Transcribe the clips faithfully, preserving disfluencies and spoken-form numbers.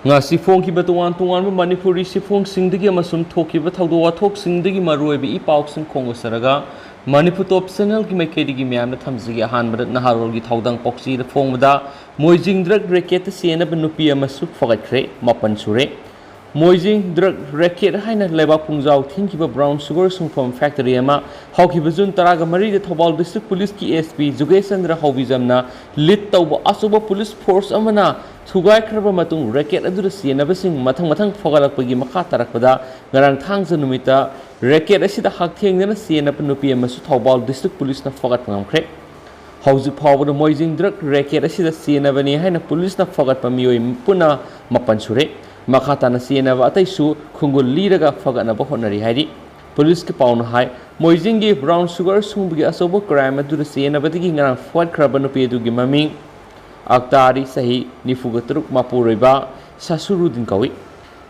ꯉꯁꯤ ꯐꯣꯡꯈꯤꯕ ꯇꯣꯉꯥꯟ ꯇꯣꯉꯥꯟꯕ ꯃꯅꯤꯄꯨꯔꯤ ꯆꯦꯐꯣꯡꯁꯤꯡꯗꯒꯤ ꯑꯃꯁꯨꯡ ꯊꯣꯛꯈꯤꯕ ꯊꯧꯗꯣꯛ ꯋꯥꯊꯣꯛꯁꯤꯡꯗꯒꯤ ꯃꯔꯨꯑꯣꯏꯕ ꯏ ꯄꯥꯎꯁꯤꯡ ꯈꯣꯡꯎꯠꯆꯔꯒ ꯃꯅꯤꯄꯨꯔ ꯇꯣꯞ ꯆꯦꯅꯦꯜꯒꯤ ꯃꯥꯏꯀꯩꯗꯒꯤ ꯃꯌꯥꯝꯗ ꯊꯝꯖꯒꯦ꯫ ꯑꯍꯥꯟꯕꯗ ꯅꯍꯥꯔꯣꯜꯒꯤ ꯊꯧꯗꯥꯡ ꯄꯥꯎꯆꯦꯗ ꯐꯣꯡꯕꯗ ꯃꯣꯏꯖꯤꯡ ꯗ꯭ꯔꯒ ꯔꯦꯀꯦꯠꯇ ꯆꯦꯟꯅꯕ ꯅꯨꯄꯤ ꯑꯃꯁꯨ ꯐꯒꯠꯈ꯭ꯔꯦ, ꯃꯥꯄꯟ ꯁꯨꯔꯦ꯫ ꯃꯣꯏꯖꯤꯡ ꯗ꯭ꯔꯒ ꯔꯦꯀꯦꯠ ꯍꯥꯏꯅ ꯂꯩꯕꯥꯛ ꯄꯨꯡꯖꯥꯎ ꯊꯤꯡꯈꯤꯕ ꯕ꯭ꯔꯥꯎꯟ ꯁꯨꯒꯔ ꯁꯨꯡꯐꯝ ꯐꯦꯛꯇꯔꯤ ꯑꯃ ꯍꯧꯈꯤꯕ ꯖꯨꯟ ꯇꯔꯥꯒ ꯃꯔꯤꯗ ꯊꯧꯕꯥꯜ ꯗꯤꯁꯇ꯭ꯔꯤꯛ ꯄꯨꯂꯤꯁꯀꯤ ꯑꯦꯁ ꯄꯤ ꯖꯨꯒꯦꯁ ꯆꯟꯗ꯭ꯔ ꯍꯧꯕꯤꯖꯝꯅ ꯂꯤꯗ ꯇꯧꯕ ꯑꯆꯧꯕ ꯄꯨꯂꯤꯁ ꯐꯣꯔꯁ ꯑꯃꯅ ꯊꯨꯒꯥꯏꯈ꯭ꯔꯕ ꯃꯇꯨꯡ ꯔꯦꯀꯦꯠ ꯑꯗꯨꯗ ꯆꯦꯟꯅꯕꯁꯤꯡ ꯃꯊꯪ ꯃꯊꯪ ꯐꯒꯠꯂꯛꯄꯒꯤ ꯃꯈꯥ ꯇꯥꯔꯛꯄꯗ ꯉꯔꯥꯡ ꯊꯥꯡꯖ ꯅꯨꯃꯤꯠꯇ ꯔꯦꯀꯦꯠ ꯑꯁꯤꯗ ꯍꯛꯊꯦꯡꯅꯅ ꯆꯦꯟꯅꯕ ꯅꯨꯄꯤ ꯑꯃꯁꯨ ꯊꯧꯕꯥꯜ ꯗꯤꯁꯇ꯭ꯔꯤꯛ ꯄꯨꯂꯤꯁꯅ ꯐꯒꯠꯄ ꯉꯝꯈ꯭ꯔꯦ꯫ ꯍꯧꯖꯤꯛ ꯐꯥꯎꯕꯗ ꯃꯣꯏꯖꯤꯡ ꯗ꯭ꯔꯒ ꯔꯦꯀꯦꯠ ꯑꯁꯤꯗ ꯆꯦꯟꯅꯕꯅꯤ ꯍꯥꯏꯅ ꯄꯨꯂꯤꯁꯅ ꯐꯒꯠꯄ ꯃꯤꯑꯣꯏ ꯄꯨꯟꯅ ꯃꯥꯄꯟ ꯁꯨꯔꯦ꯫ ꯃꯈꯥ ꯇꯥꯅ ꯆꯦꯟꯅꯕ ꯑꯇꯩꯁꯨ ꯈꯣꯡꯒꯨꯜ ꯂꯤꯔꯒ ꯐꯒꯠꯅꯕ ꯍꯣꯠꯅꯔꯤ ꯍꯥꯏꯔꯤ꯫ ꯄꯨꯂꯤꯁꯀꯤ ꯄꯥꯎꯅ ꯍꯥꯏ, ꯃꯣꯏꯖꯤꯡꯒꯤ ꯕ꯭ꯔꯥꯎꯟ ꯁꯨꯒꯔ ꯁꯨꯡꯕꯒꯤ ꯑꯆꯧꯕ ꯀ꯭ꯔꯥꯏꯝ ꯑꯗꯨꯗ ꯆꯦꯟꯅꯕꯗꯒꯤ ꯉꯔꯥꯡ ꯐꯒꯠꯈ꯭ꯔꯕ ꯅꯨꯄꯤ ꯑꯗꯨꯒꯤ ꯃꯃꯤꯡ ꯑꯛꯇꯥꯔꯤ, ꯆꯍꯤ ꯅꯤꯐꯨꯒ ꯇꯔꯨꯛ, ꯃꯄꯨꯔꯣꯏꯕ ꯁꯁꯨꯔꯨꯗꯤꯟ ꯀꯧꯏ꯫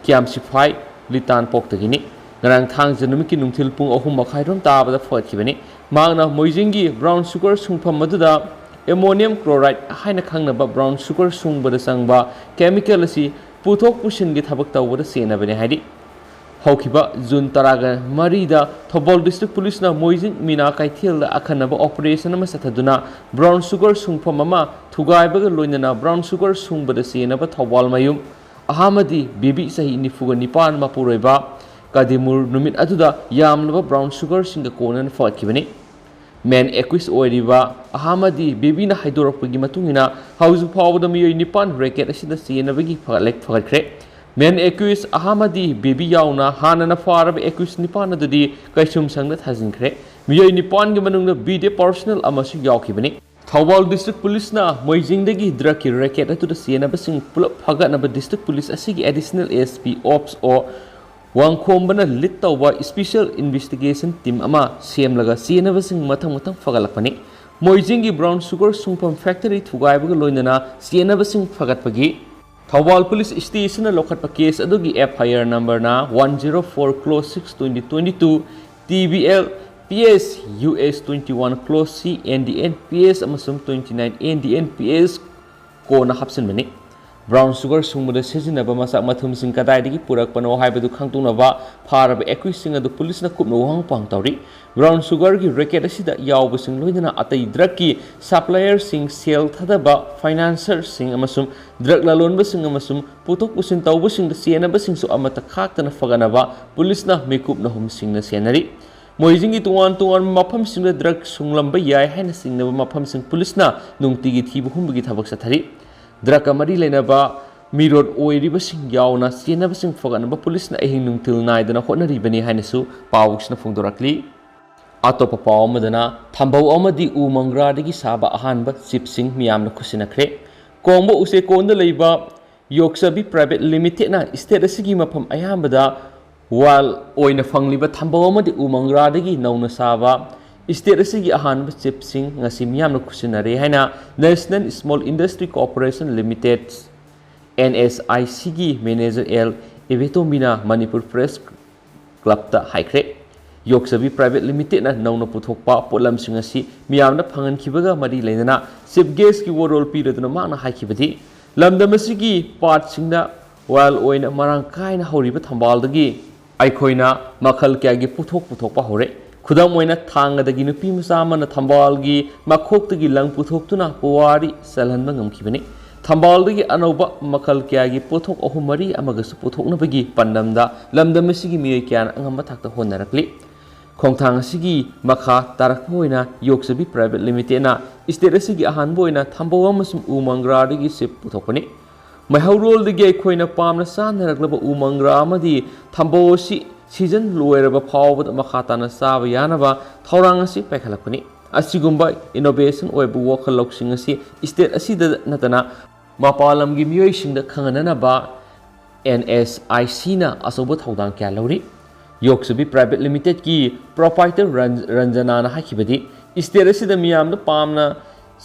ꯀꯤꯌꯥꯝ ꯁꯤꯐꯥꯏ ꯂꯤꯇꯥꯟ ꯄꯣꯛꯇꯒꯤꯅꯤ꯫ ꯉꯔꯥꯡ ꯊꯥꯡꯖ ꯅꯨꯃꯤꯠꯀꯤ ꯅꯨꯡꯊꯤꯜ ꯄꯨꯡ ꯑꯍꯨꯝ ꯃꯈꯥꯏꯔꯣꯝ ꯇꯥꯕꯗ ꯐꯒꯠꯈꯤꯕꯅꯤ꯫ ꯃꯍꯥꯛꯅ ꯃꯣꯏꯖꯤꯡꯒꯤ ꯕ꯭ꯔꯥꯎꯟ ꯁꯨꯒꯔ ꯁꯨꯡꯐꯝ ꯑꯗꯨꯗ ꯑꯦꯃꯣꯅꯤꯌꯝ ꯀ꯭ꯂꯣꯔꯥꯏꯗ ꯍꯥꯏꯅ ꯈꯪꯅꯕ ꯕ꯭ꯔꯥꯎꯟ ꯁꯨꯒꯔ ꯁꯨꯡꯕꯗ ꯆꯪꯕ ꯀꯦꯃꯤꯀꯦꯜ ꯑꯁꯤ ꯄꯨꯊꯣꯛ ꯄꯨꯁꯤꯟꯒꯤ ꯊꯕꯛ ꯇꯧꯕꯗ ꯆꯦꯟꯅꯕꯅꯤ ꯍꯥꯏꯔꯤ꯫ ꯍꯧꯈꯤꯕ ꯖꯨꯟ ꯇꯔꯥꯒ ꯃꯔꯤꯗ ꯊꯧꯕꯥꯜ ꯗꯤꯁꯇ꯭ꯔꯤꯛ ꯄꯨꯂꯤꯁꯅ ꯃꯣꯏꯖꯤꯡ ꯃꯤꯅꯥ ꯀꯩꯊꯦꯜꯗ ꯑꯈꯟꯅꯕ ꯑꯣꯄꯔꯦꯁꯟ ꯑꯃ ꯆꯠꯊꯗꯨꯅ ꯕ꯭ꯔꯥꯎꯟ ꯁꯨꯒꯔ ꯁꯨꯡꯐꯝ ꯑꯃ ꯊꯨꯒꯥꯏꯕꯒ ꯂꯣꯏꯅꯅ ꯕ꯭ꯔꯥꯎꯟ ꯁꯨꯒꯔ ꯁꯨꯡꯕꯗ ꯆꯦꯟꯅꯕ ꯊꯧꯕꯥꯜ ꯃꯌꯨꯝ ꯑꯍꯥꯃꯗꯤ ꯕꯦꯕꯤ, ꯆꯍꯤ ꯅꯤꯐꯨꯒ ꯅꯤꯄꯥꯟ, ꯃꯄꯨꯔꯣꯏꯕ ꯀꯗꯤꯃꯨꯔ ꯅꯨꯃꯤꯠ ꯑꯗꯨꯗ ꯌꯥꯝꯂꯕ ꯕ꯭ꯔꯥꯎꯟ ꯁꯨꯒꯔꯁꯤꯡꯒ ꯀꯣꯟꯅꯅ ꯐꯒꯠꯈꯤꯕꯅꯤ꯫ ꯃꯦꯟ ꯑꯦꯀ꯭ꯌꯨꯁ ꯑꯣꯏꯔꯤꯕ ꯑꯍꯥꯃꯗꯤ ꯕꯦꯕꯤꯅ ꯍꯥꯏꯗꯣꯔꯛꯄꯒꯤ ꯃꯇꯨꯡ ꯏꯟꯅ ꯍꯧꯖꯤꯛ ꯐꯥꯎꯕꯗ ꯃꯤꯑꯣꯏ ꯅꯤꯄꯥꯟ ꯔꯦꯀꯦꯠ ꯑꯁꯤꯗ ꯆꯦꯟꯅꯕꯒꯤ ꯐꯒꯠꯂꯦ-, ꯐꯒꯠꯈ꯭ꯔꯦ꯫ ꯃꯦꯟ ꯑꯦꯀ꯭ꯌꯨꯁ ꯑꯍꯥꯃꯗꯤ ꯕꯦꯕꯤ ꯌꯥꯎꯅ ꯍꯥꯟꯅꯅ ꯐꯥꯔꯕ ꯑꯦꯀ꯭ꯌꯨꯁ ꯅꯤꯄꯥꯟ ꯑꯗꯨꯗꯤ ꯀꯩꯁꯨꯝꯁꯪꯗ ꯊꯥꯖꯤꯟꯈ꯭ꯔꯦ꯫ ꯃꯤꯑꯣꯏ ꯅꯤꯄꯥꯟꯒꯤ ꯃꯅꯨꯡꯗ ꯕꯤꯗꯦ ꯄꯥꯔꯁꯣꯅꯦꯜ ꯑꯃꯁꯨ ꯌꯥꯎꯈꯤꯕꯅꯤ꯫ ꯊꯧꯕꯥꯜ ꯗꯤꯁꯇ꯭ꯔꯤꯛ ꯄꯨꯂꯤꯁꯅ ꯃꯣꯏꯖꯤꯡꯗꯒꯤ ꯗ꯭ꯔꯒꯀꯤ ꯔꯦꯀꯦꯠ ꯑꯗꯨꯗ ꯆꯦꯟꯅꯕꯁꯤꯡ ꯄꯨꯂꯞ ꯐꯒꯠꯅꯕ ꯗꯤꯁꯇ꯭ꯔꯤꯛ ꯄꯨꯂꯤꯁ ꯑꯁꯤꯒꯤ ꯑꯦꯗꯤꯁꯅꯦꯜ ꯑꯦꯁ ꯄꯤ ꯑꯣꯞꯁ ꯑꯣ ꯋꯥꯡꯈꯣꯝꯕꯅ ꯂꯤꯗ ꯇꯧꯕ ꯏꯁꯄꯤꯁꯦꯜ ꯏꯟꯚꯦꯁꯇꯤꯒꯦꯁꯟ ꯇꯤꯝ ꯑꯃ ꯁꯦꯝꯂꯒ ꯆꯦꯟꯅꯕꯁꯤꯡ ꯃꯊꯪ ꯃꯊꯪ ꯐꯒꯠꯂꯛꯄꯅꯤ꯫ ꯃꯣꯏꯖꯤꯡꯒꯤ ꯕ꯭ꯔꯥꯎꯟ ꯁꯨꯒꯔ ꯁꯨꯡꯐꯝ ꯐꯦꯛꯇꯔꯤ ꯊꯨꯒꯥꯏꯕꯒ ꯂꯣꯏꯅꯅ ꯆꯦꯟꯅꯕꯁꯤꯡ ꯐꯒꯠꯄꯒꯤ ꯊꯧꯕꯥꯜ ꯄꯨꯂꯤꯁ ꯁ꯭ꯇꯦꯁꯟꯅ ꯂꯧꯈꯠꯄ ꯀꯦꯁ ꯑꯗꯨꯒꯤ ꯑꯦꯐ ꯑꯥꯏ ꯑꯥꯔ ꯅꯝꯕꯔꯅ one zero four clause six twenty twenty two, T B L, P S U S twenty one clause C, N D N P S ꯑꯃꯁꯨꯡ twenty nine N D N P S ꯀꯣꯟꯅ ꯍꯥꯞꯆꯤꯟꯕꯅꯤ꯫ Brown sugar ꯁꯨꯡꯕꯗ ꯁꯤꯖꯤꯟꯅꯕ ꯃꯆꯥꯛ ꯃꯊꯨꯝꯁꯤꯡ ꯀꯗꯥꯏꯗꯒꯤ ꯄꯨꯔꯛꯄꯅꯣ ꯍꯥꯏꯕꯗꯨ ꯈꯪꯗꯣꯛꯅꯕ ꯐꯥꯔꯕ ꯑꯦꯀ꯭ꯌꯨꯁꯁꯤꯡ ꯑꯗꯨ ꯄꯨꯂꯤꯁꯅ ꯀꯨꯞꯅ ꯋꯥꯍꯪ ꯄꯥꯡ ꯇꯧꯔꯤ꯫ Brown sugar ꯒꯤ ꯔꯦꯀꯦꯠ ꯑꯁꯤꯗ ꯌꯥꯎꯕꯁꯤꯡ, ꯂꯣꯏꯅꯅ ꯑꯇꯩ ꯗ꯭ꯔꯒꯀꯤ ꯁꯄ꯭ꯂꯥꯏꯌꯔꯁꯤꯡ, ꯁꯦꯜ ꯊꯥꯗꯕ ꯐꯥꯏꯅꯥꯟꯁꯔꯁꯤꯡ ꯑꯃꯁꯨꯡ ꯗ꯭ꯔꯒ ꯂꯂꯣꯟꯕꯁꯤꯡ ꯑꯃꯁꯨꯡ ꯄꯨꯊꯣꯛ ꯄꯨꯁꯤꯟ ꯇꯧꯕꯁꯤꯡꯗ ꯆꯦꯟꯅꯕꯁꯤꯡꯁꯨ ꯑꯃꯠꯇ ꯈꯥꯛꯇꯅ ꯐꯒꯠꯅꯕ ꯄꯨꯂꯤꯁꯅ ꯃꯤꯀꯨꯞ ꯅꯍꯨꯝꯁꯤꯡꯅ ꯁꯦꯟꯅꯔꯤ꯫ ꯃꯣꯏꯖꯤꯡꯒꯤ ꯇꯣꯉꯥꯟ ꯇꯣꯉꯥꯟꯕ ꯃꯐꯝꯁꯤꯡꯗ ꯗ꯭ꯔꯒ ꯁꯨꯡꯂꯝꯕ ꯌꯥꯏ ꯍꯥꯏꯅ ꯆꯤꯡꯅꯕ ꯃꯐꯝꯁꯤꯡ ꯄꯨꯂꯤꯁꯅ ꯅꯨꯡꯇꯤꯒꯤ ꯊꯤꯕ ꯍꯨꯝꯕꯒꯤ ꯊꯕꯛ ꯆꯠꯊꯔꯤ꯫ ꯗ꯭ꯔꯒꯀ ꯃꯔꯤ ꯂꯩꯅꯕ ꯃꯤꯔꯣꯠ ꯑꯣꯏꯔꯤꯕꯁꯤꯡ ꯌꯥꯎꯅ ꯆꯦꯟꯅꯕꯁꯤꯡ ꯐꯒꯠꯅꯕ ꯄꯨꯂꯤꯁꯅ ꯑꯍꯤꯡ ꯅꯨꯡꯊꯤꯜ ꯅꯥꯏꯗꯅ ꯍꯣꯠꯅꯔꯤꯕꯅꯤ ꯍꯥꯏꯅꯁꯨ ꯄꯥꯎꯁꯤꯅ ꯐꯣꯡꯗꯣꯔꯛꯂꯤ꯫ ꯑꯇꯣꯞꯄ ꯄꯥꯎ ꯑꯃꯗꯅ, ꯊꯝꯕꯧ ꯑꯃꯗꯤ ꯎ ꯃꯪꯒ꯭ꯔꯥꯗꯒꯤ ꯁꯥꯕ ꯑꯍꯥꯟꯕ ꯆꯤꯞꯁꯤꯡ ꯃꯤꯌꯥꯝꯅ ꯈꯨꯠꯁꯤꯟꯅꯈ꯭ꯔꯦ꯫ ꯀꯣꯡꯕ ꯎꯆꯦꯀꯣꯟꯗ ꯂꯩꯕ ꯌꯣꯛꯆꯕꯤ ꯄ꯭ꯔꯥꯏꯚꯦꯠ ꯂꯤꯃꯤꯇꯦꯠꯅ ꯁ꯭ꯇꯦꯠ ꯑꯁꯤꯒꯤ ꯃꯐꯝ ꯑꯌꯥꯝꯕꯗ ꯋꯥꯏꯜ ꯑꯣꯏꯅ ꯐꯪꯂꯤꯕ ꯊꯝꯕꯧ ꯑꯃꯗꯤ ꯎ ꯃꯪꯒ꯭ꯔꯥꯗꯒꯤ ꯅꯧꯅ ꯁꯥꯕ ꯁ꯭ꯇꯦꯠ ꯑꯁꯤꯒꯤ ꯑꯍꯥꯟꯕ ꯆꯤꯞꯁꯤꯡ ꯉꯁꯤ ꯃꯤꯌꯥꯝꯅ ꯈꯨꯠꯁꯤꯟꯅꯔꯦ ꯍꯥꯏꯅ National Small Industry Corporation Limited, N S I C ꯒꯤ ꯃꯦꯅꯦꯖꯔ ꯑꯦꯜ ꯏꯕꯦꯇꯣꯝꯕꯤꯅ ꯃꯅꯤꯄꯨꯔ ꯄ꯭ꯔꯦꯁ ꯀ꯭ꯂꯕꯇ ꯍꯥꯏꯈ꯭ꯔꯦ꯫ ꯌꯣꯛꯆꯕꯤ ꯄ꯭ꯔꯥꯏꯚꯦꯠ ꯂꯤꯃꯤꯇꯦꯠꯅ ꯅꯧꯅ ꯄꯨꯊꯣꯛꯄ ꯄꯣꯠꯂꯝꯁꯤꯡ ꯑꯁꯤ ꯃꯤꯌꯥꯝꯗ ꯐꯪꯍꯟꯈꯤꯕꯒ ꯃꯔꯤ ꯂꯩꯅꯅ ꯆꯤꯐ ꯒꯦꯁꯀꯤ ꯋꯥꯔꯣꯜ ꯄꯤꯔꯗꯨꯅ ꯃꯍꯥꯛꯅ ꯍꯥꯏꯈꯤꯕꯗꯤ, ꯂꯝꯗꯝ ꯑꯁꯤꯒꯤ ꯄꯥꯠꯁꯤꯡꯗ ꯋꯥꯏꯜ ꯑꯣꯏꯅ ꯃꯔꯥꯡ ꯀꯥꯏꯅ ꯍꯧꯔꯤꯕ ꯊꯝꯕꯥꯜꯗꯒꯤ ꯑꯩꯈꯣꯏꯅ ꯃꯈꯜ ꯀꯌꯥꯒꯤ ꯄꯣꯠꯊꯣꯛ ꯄꯨꯊꯣꯛꯄ ꯍꯧꯔꯦ꯫ ꯈꯨꯗꯝ ꯑꯣꯏꯅ, ꯊꯥꯡꯒꯗꯒꯤ ꯅꯨꯄꯤ ꯃꯆꯥ ꯑꯃꯅ ꯊꯝꯕꯥꯜꯒꯤ ꯃꯈꯣꯛꯇꯒꯤ ꯂꯪ ꯄꯨꯊꯣꯛꯇꯨꯅ ꯄꯨꯋꯥꯔꯤ ꯆꯜꯍꯟꯕ ꯉꯝꯈꯤꯕꯅꯤ꯫ ꯊꯝꯕꯥꯜꯗꯒꯤ ꯑꯅꯧꯕ ꯃꯈꯜ ꯀꯌꯥꯒꯤ ꯄꯣꯠꯊꯣꯛ ꯑꯍꯨꯝ ꯃꯔꯤ ꯑꯃꯒꯁꯨ ꯄꯨꯊꯣꯛꯅꯕꯒꯤ ꯄꯥꯟꯗꯝꯗ ꯂꯝꯗꯝ ꯑꯁꯤꯒꯤ ꯃꯤꯑꯣꯏ ꯀꯌꯥꯅ ꯑꯉꯝꯕ ꯊꯥꯛꯇ ꯍꯣꯠꯅꯔꯛꯂꯤ꯫ ꯈꯣꯡꯊꯥꯡ ꯑꯁꯤꯒꯤ ꯃꯈꯥ ꯇꯥꯔꯛꯄ ꯑꯣꯏꯅ ꯌꯣꯛꯆꯕꯤ ꯄ꯭ꯔꯥꯏꯚꯦꯠ ꯂꯤꯃꯤꯇꯦꯠꯅ ꯁ꯭ꯇꯦꯠ ꯑꯁꯤꯒꯤ ꯑꯍꯥꯟꯕ ꯑꯣꯏꯅ ꯊꯝꯕꯧ ꯑꯃꯁꯨꯡ ꯎ ꯃꯪꯒ꯭ꯔꯥꯗꯒꯤ ꯆꯤꯞ ꯄꯨꯊꯣꯛꯄꯅꯤ꯫ ꯃꯩꯍꯧꯔꯣꯜꯗꯒꯤ ꯑꯩꯈꯣꯏꯅ ꯄꯥꯝꯅ ꯆꯥꯅꯔꯛꯂꯕ ꯎ ꯃꯪꯒ꯭ꯔꯥ ꯑꯃꯗꯤ ꯊꯝꯕꯧ ꯑꯁꯤ ꯁꯤꯖꯟ ꯂꯣꯏꯔꯕ ꯐꯥꯎꯕꯗ ꯃꯈꯥ ꯇꯥꯅ ꯆꯥꯕ ꯌꯥꯅꯕ ꯊꯧꯔꯥꯡ ꯑꯁꯤ ꯄꯥꯏꯈꯠꯂꯛꯄꯅꯤ꯫ ꯑꯁꯤꯒꯨꯝꯕ ꯏꯅꯣꯚꯦꯁꯟ ꯑꯣꯏꯕ ꯋꯥꯈꯜ ꯂꯧꯁꯤꯡ ꯑꯁꯤ ꯁ꯭ꯇꯦꯠ ꯑꯁꯤꯗ ꯅꯠꯇꯅ ꯃꯄꯥꯟ ꯂꯝꯒꯤ ꯃꯤꯑꯣꯏꯁꯤꯡꯗ ꯈꯪꯍꯟꯅꯅꯕ N S I C ꯅ ꯑꯆꯧꯕ ꯊꯧꯗꯥꯡ ꯀꯌꯥ ꯂꯧꯔꯤ꯫ ꯌꯣꯛꯆꯕꯤ ꯄ꯭ꯔꯥꯏꯚꯦꯠ ꯂꯤꯃꯤꯇꯦꯠꯀꯤ ꯄ꯭ꯔꯣꯄꯥꯏꯇꯔ ꯔꯟ-, ꯔꯟꯖꯅꯥꯅ ꯍꯥꯏꯈꯤꯕꯗꯤ, ꯁ꯭ꯇꯦꯠ ꯑꯁꯤꯗ ꯃꯤꯌꯥꯝꯅ ꯄꯥꯝꯅ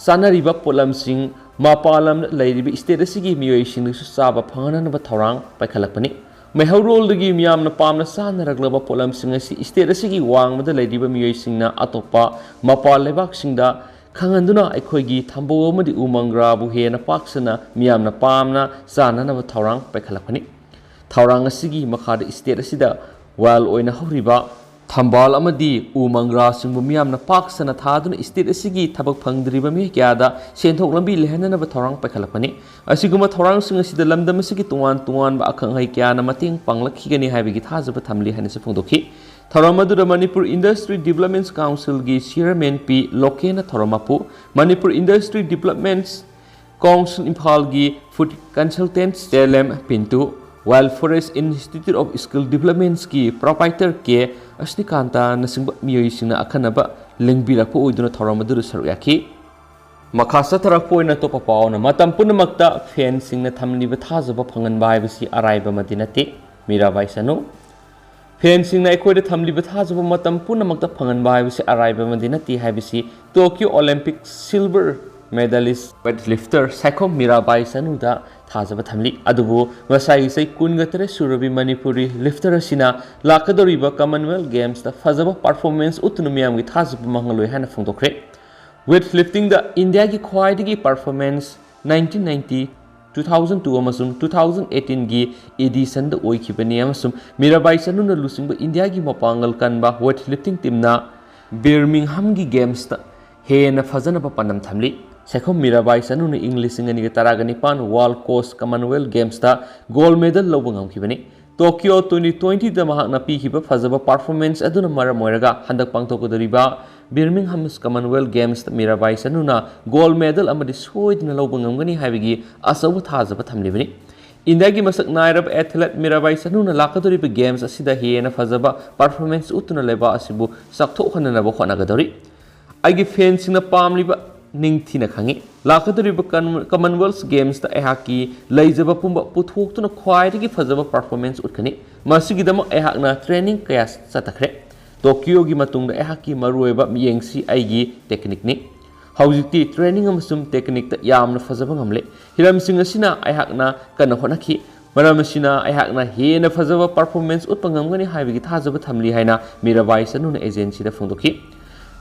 ꯆꯥꯅꯔꯤꯕ ꯄꯣꯠꯂꯝꯁꯤꯡ ꯃꯄꯥꯟ ꯂꯝꯗ ꯂꯩꯔꯤꯕ ꯁ꯭ꯇꯦꯠ ꯑꯁꯤꯒꯤ ꯃꯤꯑꯣꯏꯁꯤꯡꯗꯁꯨ ꯆꯥꯕ ꯐꯪꯍꯟꯅꯕ ꯊꯧꯔꯥꯡ ꯄꯥꯏꯈꯠꯂꯛꯄꯅꯤ꯫ ꯃꯩꯍꯧꯔꯣꯜꯗꯒꯤ ꯃꯤꯌꯥꯝꯅ ꯄꯥꯝꯅ ꯆꯥꯅꯔꯛꯂꯕ ꯄꯣꯠꯂꯝꯁꯤꯡ ꯑꯁꯤ ꯁ꯭ꯇꯦꯠ ꯑꯁꯤꯒꯤ ꯋꯥꯡꯃꯗ ꯂꯩꯔꯤꯕ ꯃꯤꯑꯣꯏꯁꯤꯡꯅ ꯑꯇꯣꯞꯄ ꯃꯄꯥꯟ ꯂꯩꯕꯥꯛꯁꯤꯡꯗ ꯈꯪꯍꯟꯗꯨꯅ ꯑꯩꯈꯣꯏꯒꯤ ꯊꯝꯕꯧ ꯑꯃꯗꯤ ꯎ ꯃꯪꯒ꯭ꯔꯥꯕꯨ ꯍꯦꯟꯅ ꯄꯥꯛ ꯁꯟꯅ ꯃꯤꯌꯥꯝꯅ ꯄꯥꯝꯅ ꯆꯥꯅꯅꯕ ꯊꯧꯔꯥꯡ ꯄꯥꯏꯈꯠꯂꯛꯄꯅꯤ꯫ ꯊꯧꯔꯥꯡ ꯑꯁꯤꯒꯤ ꯃꯈꯥꯗ state ꯑꯁꯤꯗ wild ꯑꯣꯏꯅ ꯍꯧꯔꯤꯕ ꯊꯝꯕꯥꯜ ꯑꯃꯗꯤ ꯎ ꯃꯪꯒ꯭ꯔꯥꯁꯤꯡꯕꯨ ꯃꯤꯌꯥꯝꯅ ꯄꯥꯛ ꯁꯟꯅ ꯊꯥꯗꯨꯅ state ꯑꯁꯤꯒꯤ ꯊꯕꯛ ꯐꯪꯗ꯭ꯔꯤꯕ ꯃꯤꯑꯣꯏ ꯀꯌꯥꯗ ꯁꯦꯟꯊꯣꯛ ꯂꯝꯕꯤ ꯂꯩꯍꯟꯅꯅꯕ ꯊꯧꯔꯥꯡ ꯄꯥꯏꯈꯠꯂꯛꯄꯅꯤ꯫ ꯑꯁꯤꯒꯨꯝꯕ ꯊꯧꯔꯥꯡꯁꯤꯡ ꯑꯁꯤꯗ ꯂꯝꯗꯝ ꯑꯁꯤꯒꯤ ꯇꯣꯉꯥꯟ ꯇꯣꯉꯥꯟꯕ ꯑꯈꯪ ꯑꯍꯩ ꯀꯌꯥꯅ ꯃꯇꯦꯡ ꯄꯥꯡꯂꯛꯈꯤꯒꯅꯤ ꯍꯥꯏꯕꯒꯤ ꯊꯥꯖꯕ ꯊꯝꯂꯤ ꯍꯥꯏꯅꯁꯨ ꯐꯣꯡꯗꯣꯛꯈꯤ꯫ ꯊꯧꯔꯝ ꯑꯗꯨꯗ ꯃꯅꯤꯄꯨꯔ Industry Development Councilꯒꯤ chairman ꯄꯤ ꯂꯣꯀꯦꯟꯅ ꯊꯧꯔꯝ ꯃꯄꯨ, ꯃꯅꯤꯄꯨꯔ Industry Development Council ꯏꯝꯐꯥꯜꯒꯤ food consultant L M Pintu, Wild Forest Institute of Skill Developmentꯀꯤ proprietor ꯀꯦ ꯑꯁꯅꯤꯀꯥꯟꯇꯅꯆꯤꯡꯕ ꯃꯤꯑꯣꯏꯁꯤꯡꯅ ꯑꯈꯟꯅꯕ ꯂꯦꯡꯕꯤꯔꯛꯄ ꯑꯣꯏꯗꯨꯅ ꯊꯧꯔꯝ ꯑꯗꯨꯗ ꯁꯔꯨꯛ ꯌꯥꯈꯤ꯫ ꯃꯈꯥ ꯆꯠꯊꯔꯛꯄ ꯑꯣꯏꯅ ꯑꯇꯣꯞꯄ ꯄꯥꯎꯅ ꯃꯇꯝ ꯄꯨꯝꯅꯃꯛꯇ fanꯁꯤꯡꯅ ꯊꯝꯂꯤꯕ ꯊꯥꯖꯕ ꯐꯪꯍꯟꯕ ꯍꯥꯏꯕꯁꯤ ꯑꯔꯥꯏꯕ ꯑꯃꯗꯤ ꯅꯠꯇꯦ꯫ ꯃꯤꯔꯥꯕꯥꯏ ꯆꯅꯨ꯫ Fanꯁꯤꯡꯅ ꯑꯩꯈꯣꯏꯗ ꯊꯝꯂꯤꯕ ꯊꯥꯖꯕ ꯃꯇꯝ ꯄꯨꯝꯅꯃꯛꯇ ꯐꯪꯍꯟꯕ ꯍꯥꯏꯕꯁꯤ ꯑꯔꯥꯏꯕ ꯑꯃꯗꯤ ꯅꯠꯇꯦ ꯍꯥꯏꯕꯁꯤ Tokyo Olympic silver medalist weightlifter Saikhom Mirabai ꯆꯅꯨꯗ ꯊꯥꯖꯕ ꯊꯝꯂꯤ꯫ ꯑꯗꯨꯕꯨ ꯉꯁꯥꯏꯒꯤ ꯆꯍꯤ ꯀꯨꯟꯒ ꯇꯔꯦꯠ ꯁꯨꯔꯕꯤ ꯃꯅꯤꯄꯨꯔꯤ lifter ꯑꯁꯤꯅ ꯂꯥꯛꯀꯗꯧꯔꯤꯕ Commonwealth Gamesꯇ ꯐꯖꯕ performance ꯎꯠꯇꯨꯅ ꯃꯤꯌꯥꯝꯒꯤ ꯊꯥꯖꯕ ꯃꯥꯡꯍꯜꯂꯣꯏ ꯍꯥꯏꯅ ꯐꯣꯡꯗꯣꯛꯈ꯭ꯔꯦ꯫ Weightliftingꯗ ꯏꯟꯗꯤꯌꯥꯒꯤ ꯈ꯭ꯋꯥꯏꯗꯒꯤ performance nineteen ninety, two thousand two ꯑꯃꯁꯨꯡ two thousand eighteenꯒꯤ editionꯗ ꯑꯣꯏꯈꯤꯕꯅꯤ ꯑꯃꯁꯨꯡ ꯃꯤꯔꯥꯕꯥꯏ ꯆꯅꯨꯅ ꯂꯨꯆꯤꯡꯕ ꯏꯟꯗꯤꯌꯥꯒꯤ ꯃꯄꯥꯡꯒꯜ ꯀꯟꯕ weightlifting teamꯅ Birminghamꯒꯤ Gamesꯇ ꯍꯦꯟꯅ ꯐꯖꯅꯕ ꯄꯥꯟꯗꯝ ꯊꯝꯂꯤ꯫ ꯁꯥꯏꯈꯣꯝ ꯃꯤꯔꯥꯕꯥꯏ ꯆꯅꯨꯅ ꯏꯪ ꯂꯤꯁꯤꯡ ꯑꯅꯤꯒ ꯇꯔꯥꯒ ꯅꯤꯄꯥꯟ World Coach Commonwealth Gamesꯇ gold medal ꯂꯧꯕ ꯉꯝꯈꯤꯕꯅꯤ꯫ Tokyo twenty twentyꯗ ꯃꯍꯥꯛꯅ ꯄꯤꯈꯤꯕ ꯐꯖꯕ performance ꯑꯗꯨꯅ ꯃꯔꯝ ꯑꯣꯏꯔꯒ ꯍꯟꯗꯛ ꯄꯥꯡꯊꯣꯛꯀꯗꯧꯔꯤꯕ Birmingham's Commonwealth Gamesꯇ Mirabai ꯆꯅꯨꯅ gold medal ꯑꯃꯗꯤ ꯁꯣꯏꯗꯅ ꯂꯧꯕ ꯉꯝꯒꯅꯤ ꯍꯥꯏꯕꯒꯤ ꯑꯆꯧꯕ ꯊꯥꯖꯕ ꯊꯝꯂꯤꯕꯅꯤ꯫ ꯏꯟꯗꯤꯌꯥꯒꯤ ꯃꯁꯛ ꯅꯥꯏꯔꯕ athlete ꯃꯤꯔꯥꯕꯥꯏ ꯆꯅꯨꯅ ꯂꯥꯛꯀꯗꯧꯔꯤꯕ Games ꯑꯁꯤꯗ ꯍꯦꯟꯅ ꯐꯖꯕ performance ꯎꯠꯇꯨꯅ ꯂꯩꯕꯥꯛ ꯑꯁꯤꯕꯨ ꯆꯥꯎꯊꯣꯛꯍꯟꯅꯅꯕ ꯍꯣꯠꯅꯒꯗꯧꯔꯤ꯫ ꯑꯩꯒꯤ fanꯁꯤꯡꯅ ꯄꯥꯝꯂꯤꯕ ꯅꯤꯡꯊꯤꯅ ꯈꯪꯏ꯫ ꯂꯥꯛꯀꯗꯧꯔꯤꯕ Con-, Commonwealth Gamesꯇ ꯑꯩꯍꯥꯛꯀꯤ ꯂꯩꯖꯕ ꯄꯨꯝꯕ ꯄꯨꯊꯣꯛꯇꯨꯅ ꯈ꯭ꯋꯥꯏꯗꯒꯤ ꯐꯖꯕ performance ꯎꯠꯀꯅꯤ꯫ ꯃꯁꯤꯒꯤꯗꯃꯛ ꯑꯩꯍꯥꯛꯅ training ꯀꯌꯥ ꯆꯠꯊꯈ꯭ꯔꯦ꯫ Tokyoꯒꯤ ꯃꯇꯨꯡꯗ ꯑꯩꯍꯥꯛꯀꯤ ꯃꯔꯨꯑꯣꯏꯕ ꯃꯤꯠꯌꯦꯡꯁꯤ ꯑꯩꯒꯤ techniqueꯅꯤ꯫ ꯍꯧꯖꯤꯛꯇꯤ training ꯑꯃꯁꯨꯡ techniqueꯇ ꯌꯥꯝꯅ ꯐꯖꯕ ꯉꯝꯂꯦ꯫ ꯍꯤꯔꯝꯁꯤꯡ ꯑꯁꯤꯅ ꯑꯩꯍꯥꯛꯅ ꯀꯟꯅ ꯍꯣꯠꯅꯈꯤ꯫ ꯃꯔꯝ ꯑꯁꯤꯅ ꯑꯩꯍꯥꯛꯅ ꯍꯦꯟꯅ ꯐꯖꯕ performance ꯎꯠꯄ ꯉꯝꯒꯅꯤ ꯍꯥꯏꯕꯒꯤ ꯊꯥꯖꯕ ꯊꯝꯂꯤ ꯍꯥꯏꯅ ꯃꯤꯔꯥꯕꯥꯏ ꯆꯅꯨꯅ agencyꯗ ꯐꯣꯡꯗꯣꯛꯈꯤ꯫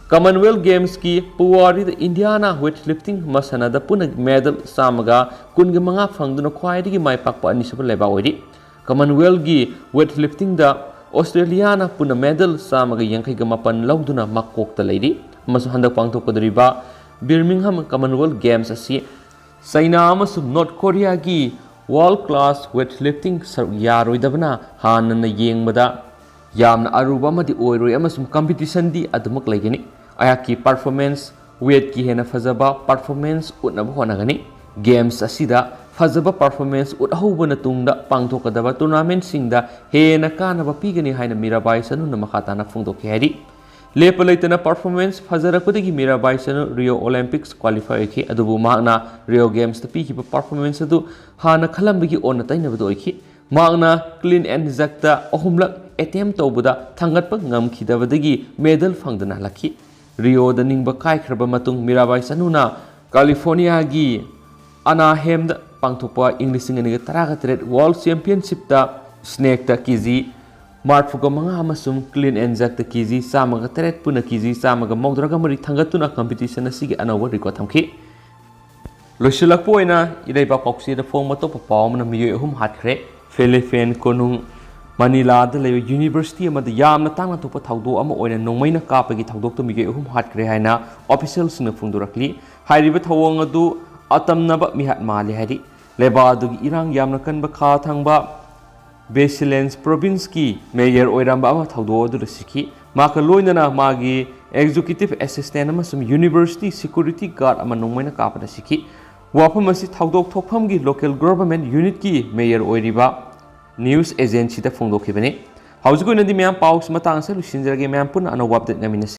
Commonwealth Gamesꯀꯤ ꯄꯨꯋꯥꯔꯤꯗ ꯏꯟꯗꯤꯌꯥꯅ weightlifting ꯃꯁꯥꯟꯅꯗ ꯄꯨꯟꯅ medal ꯆꯥꯝꯃꯒ ꯀꯨꯟꯒ ꯃꯉꯥ ꯐꯪꯗꯨꯅ ꯈ꯭ꯋꯥꯏꯗꯒꯤ ꯃꯥꯏ ꯄꯥꯛꯄ ꯑꯅꯤꯁꯨꯕ ꯂꯩꯕꯥꯛ ꯑꯣꯏꯔꯤ꯫ Commonwealthꯀꯤ weightliftingꯗ ꯑꯣꯁꯇ꯭ꯔꯦꯂꯤꯌꯥꯅ ꯄꯨꯟꯅ medal ꯆꯥꯝꯃꯒ ꯌꯥꯡꯈꯩꯒ ꯃꯥꯄꯟ ꯂꯧꯗꯨꯅ ꯃꯀꯣꯛꯇ ꯂꯩꯔꯤ, ꯑꯃꯁꯨꯡ ꯍꯟꯗꯛ ꯄꯥꯡꯊꯣꯛꯀꯗꯧꯔꯤꯕ Birmingham Commonwealth Games ꯑꯁꯤ ꯆꯩꯅꯥ ꯑꯃꯁꯨꯡ ꯅꯣꯔꯠ ꯀꯣꯔꯤꯌꯥꯒꯤ world class weightlifting ꯁꯔꯨꯛ ꯌꯥꯔꯣꯏꯗꯕꯅ ꯍꯥꯟꯅꯅ ꯌꯦꯡꯕꯗ ꯌꯥꯝꯅ ꯑꯔꯨꯕ ꯑꯃꯗꯤ ꯑꯣꯏꯔꯣꯏ, ꯑꯃꯁꯨꯡ competitionꯗꯤ ꯑꯗꯨꯃꯛ ꯂꯩꯒꯅꯤ꯫ ꯑꯩꯍꯥꯛꯀꯤ performance, weightꯀꯤ ꯍꯦꯟꯅ ꯐꯖꯕ performance ꯎꯠꯅꯕ ꯍꯣꯠꯅꯒꯅꯤ꯫ Games ꯑꯁꯤꯗ ꯐꯖꯕ performance ꯎꯠꯍꯧꯕꯅ ꯇꯨꯡꯗ ꯄꯥꯡꯊꯣꯛꯀꯗꯕ tournamentꯁꯤꯡꯗ ꯍꯦꯟꯅ ꯀꯥꯟꯅꯕ ꯄꯤꯒꯅꯤ ꯍꯥꯏꯅ ꯃꯤꯔꯥꯕꯥꯏ ꯆꯅꯨꯅ ꯃꯈꯥ ꯇꯥꯅ ꯐꯣꯡꯗꯣꯛꯈꯤ ꯍꯥꯏꯔꯤ꯫ ꯂꯦꯞꯄ ꯂꯩꯇꯅ performance ꯐꯖꯔꯛꯄꯗꯒꯤ Mirabai Chanu Rio Olympics qualify ꯑꯣꯏꯈꯤ, ꯑꯗꯨꯕꯨ ꯃꯍꯥꯛꯅ Rio Gamesꯇ ꯄꯤꯈꯤꯕ performance ꯑꯗꯨ ꯍꯥꯟꯅ ꯈꯜꯂꯝꯕꯒꯤ ꯑꯣꯟꯅ ꯇꯩꯅꯕꯗ ꯑꯣꯏꯈꯤ꯫ ꯃꯍꯥꯛꯅ clean and jerkꯇ ꯑꯍꯨꯝꯂꯛ attempt ꯇꯧꯕꯗ ꯊꯥꯡꯒꯠꯄ ꯉꯝꯈꯤꯗꯕꯗꯒꯤ medal ꯐꯪꯗꯅ ꯍꯜꯂꯛꯈꯤ꯫ Rioꯗ ꯅꯤꯡꯕ ꯀꯥꯏꯈ꯭ꯔꯕ ꯃꯇꯨꯡ ꯃꯤꯔꯥꯕꯥꯏ ꯆꯅꯨꯅ Californiaꯒꯤ Anaheimꯗ ꯄꯥꯡꯊꯣꯛꯄ ꯏꯪ ꯂꯤꯁꯤꯡ ꯑꯅꯤꯒ ꯇꯔꯥꯒ ꯇꯔꯦꯠ World Championshipꯇ snackꯇ KG ꯃꯔꯤꯐꯨꯒ ꯃꯉꯥ ꯑꯃꯁꯨꯡ clean and jerkꯇ KG ꯆꯥꯝꯃꯒ ꯇꯔꯦꯠ, ꯄꯨꯟꯅ KG ꯆꯥꯝꯃꯒ ꯃꯧꯗ꯭ꯔꯥꯒ ꯃꯔꯤ ꯊꯥꯡꯒꯠꯇꯨꯅ competition ꯑꯁꯤꯒꯤ ꯑꯅꯧꯕ record ꯊꯝꯈꯤ꯫ ꯂꯣꯏꯁꯤꯜꯂꯛꯄ ꯑꯣꯏꯅ ꯏꯔꯩꯕꯥꯛ ꯄꯥꯎꯆꯦꯗ ꯐꯣꯡꯕ ꯑꯇꯣꯞꯄ ꯄꯥꯎ ꯑꯃꯅ ꯃꯤꯑꯣꯏ ꯑꯍꯨꯝ ꯍꯥꯠꯈ꯭ꯔꯦ꯫ ꯐꯤꯂꯤꯄꯤꯟ ꯀꯣꯅꯨꯡ ꯃꯅꯤꯂꯥꯗ ꯂꯩꯕ university ꯑꯃꯗ ꯌꯥꯝꯅ ꯇꯥꯡꯅ ꯊꯣꯛꯄ ꯊꯧꯗꯣꯛ ꯑꯃ ꯑꯣꯏꯅ ꯅꯣꯡꯃꯩꯅ ꯀꯥꯞꯄꯒꯤ ꯊꯧꯗꯣꯛꯇ ꯃꯤꯑꯣꯏ ꯑꯍꯨꯝ ꯍꯥꯠꯈ꯭ꯔꯦ ꯍꯥꯏꯅ officialꯁꯤꯡꯅ ꯐꯣꯡꯗꯣꯔꯛꯂꯤ꯫ ꯍꯥꯏꯔꯤꯕ ꯊꯧꯑꯣꯡ ꯑꯗꯨ ꯑꯇꯝꯅꯕ ꯃꯤꯍꯥꯠ ꯃꯥꯜꯂꯤ ꯍꯥꯏꯔꯤ꯫ ꯂꯩꯕꯥꯛ ꯑꯗꯨꯒꯤ ꯏꯔꯥꯡ ꯌꯥꯝꯅ ꯀꯟꯕ ꯈꯥ ꯊꯪꯕ Basilan provinceꯀꯤ mayor ꯑꯣꯏꯔꯝꯕ ꯑꯃ ꯊꯧꯗꯣꯛ ꯑꯗꯨꯗ ꯁꯤꯈꯤ꯫ ꯃꯍꯥꯛꯀ ꯂꯣꯏꯅꯅ ꯃꯥꯒꯤ executive assistant ꯑꯃꯁꯨꯡ university security guard ꯑꯃ ꯅꯣꯡꯃꯩꯅ ꯀꯥꯞꯄꯗ ꯁꯤꯈꯤ꯫ ꯋꯥꯐꯝ ꯑꯁꯤ ꯊꯧꯗꯣꯛ ꯊꯣꯛꯐꯝꯒꯤ local government unitꯀꯤ mayor ꯑꯣꯏꯔꯤꯕ news agencyꯗ ꯐꯣꯡꯗꯣꯛꯈꯤꯕꯅꯤ꯫ ꯍꯧꯖꯤꯛ ꯑꯣꯏꯅꯗꯤ ꯃꯌꯥꯝ ꯄꯥꯎꯁꯤ ꯃꯇꯥꯡ ꯑꯁꯤꯗ ꯂꯣꯏꯁꯤꯟꯖꯔꯒꯦ꯫ ꯃꯌꯥꯝ ꯄꯨꯟꯅ ꯑꯅꯧꯕ update ꯉꯥꯏꯃꯤꯟꯅꯁꯤ꯫